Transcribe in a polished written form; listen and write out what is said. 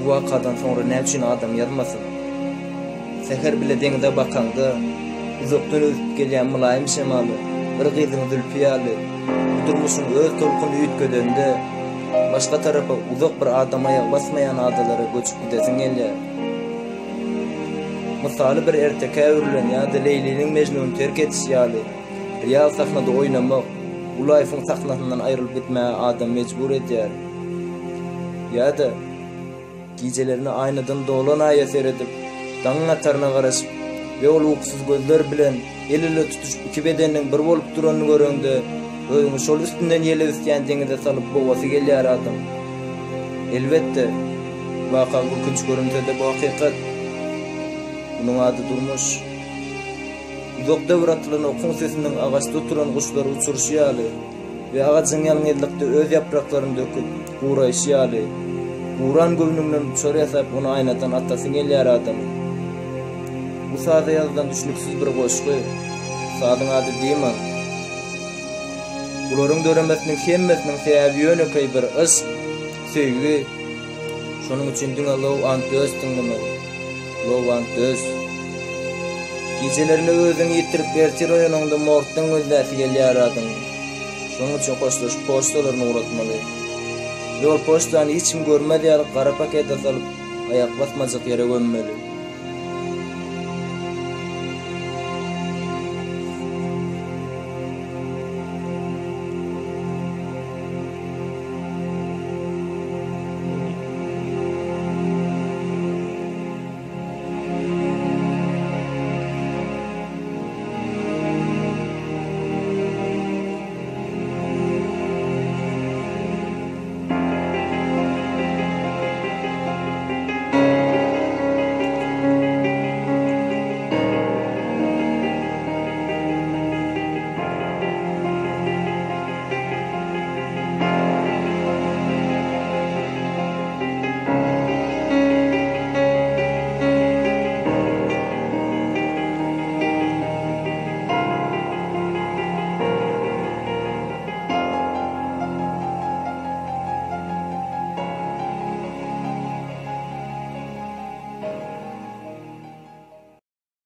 Bu wakadan soňra näme üçin adam ýazmasyn? Säher bile deňize bakaňda, uzakdan öwsüp gelýän mylaýym şemaly, bir gyzyň zülpi ýaly, bu durmuşyň öz tolkuny üýtgedende, başga tarapa, uzak bir adam aýak basmaýan adalara göçüp gidesiň gelýär. Mysaly bir ertekä öwrülen ýa-da Leýliniň Mejnuny terk edişi ýaly, real sahnada oýnamak, Gulaýewiň sahnasyndan aýrylyp gitmäge adamy mejbur edýär. Ýa-da, gijelerine aýnadan dolan aýa seredip, daňyň ataryna garaşyp we ol ukusyz gözler bilen el-ele tutuşyp iki bedeniniň bir bolup duranyny göreňde, özüňi şol üstünden ýel öwüsýän deňize salyp bogasy gelýär adam. Elbetde, waka gülkünç görünse-de bu hakykat. Munuň ady durmuş. Uzakda bir atylan okuň sesiniň agaçda oturan guşlary uçuryşy ýaly we agajyň ýalňyzlykda öz ýapraklaryny döküp, guraýşy ýaly, guran göwnüňden uçar ýasap ony aýnadan atasyň gelýär adamyň. Bu saza ýazylan düşnüksiz bir goşgy. Sazyň ady Dima. Bularyň döremesiniň hemmesiniň sebäbi ýönekeý bir yşk, söýgi. Şonuň üçin diňe Love and Dös diňlemeli. Love and Dös. Gijelerine özüňi ýitirip ertir oýanaňda morgdan gözläsi gelýär adyň. Şonuň üçin hoşlaşyp poçtalaryny ugratmaly. We ol poçtany hiç kim görmez ýaly gara pakete salyp aýak basmajak ýere gömmeli.